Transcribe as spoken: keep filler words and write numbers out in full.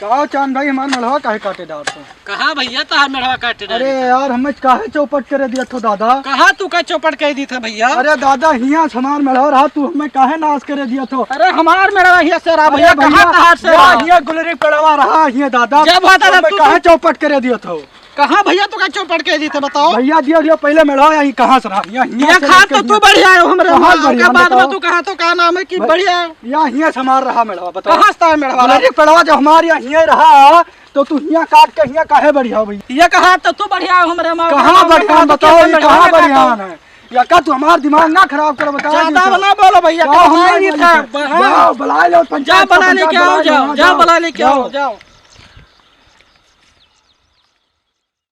का चांद भाई, हमार मेढ़वा काहे काटे डारत हो? कहाँ भइया तहार मेढ़वा काटे डारे? अरे यार, हमें काहे चौपट करे दिया थो दादा? कहाँ तू का चौपट कइ दी था भइया? अरे दादा, हियाँ से हमार मेढ़वा रहा, तू हमें काहे नाश करे दिया थो? अरे हमार मेढ़वा हियाँ से रहा अरे भइया, कहाँ भइया, तहार से या रहा? हियाँ गुलरी पेड़वा रहा, हियाँ दादा, जब होता तू था हमें तू काहे तो चौपट करे दिया थो? कहाँ भइया तू का चौपट कइ दी था, बताओ? भइया दिया गया पहिले मेढ़वा, या हियाँ कहाँ से रहा? या हियाँ ये से खात लेके तो तू हियाँ। बढ़िया है हमरे कहाँ माँ बढ़िया, का बाद में बताओ? तू कहाँ तो का नाम है कि भ-, बढ़िया है? या हियाँ से हमार रहा मेढ़वा, बताओ? कहाँ से था मेढ़वा? गुलरी पेड़वा जब हमार या हियाँ रहा, तो तू हियाँ काट के हियाँ काहे बढ़िया हो भइया? ये कहा तो तू बढ़िया हो हमरे माँ कहाँ का, बढ़िया हम कहाँ तो बताओ, क्या ये बढ़िया कहाँ है, बढ़िया बताओ? है? या का तू हमार दिमाग ना खराब करो, बताओ ज्यादा जी, ना बोलो भइया, का का हम बताइए नहीं था, बोलते? हाँ। जाओ, बुला लो पंचायत जाओ, का, बुला पंचायत लेके आओ, बुला लो, जाओ, हाँ, जाओ, जाओ, बुला लेके आओ, जाओ। जाओ।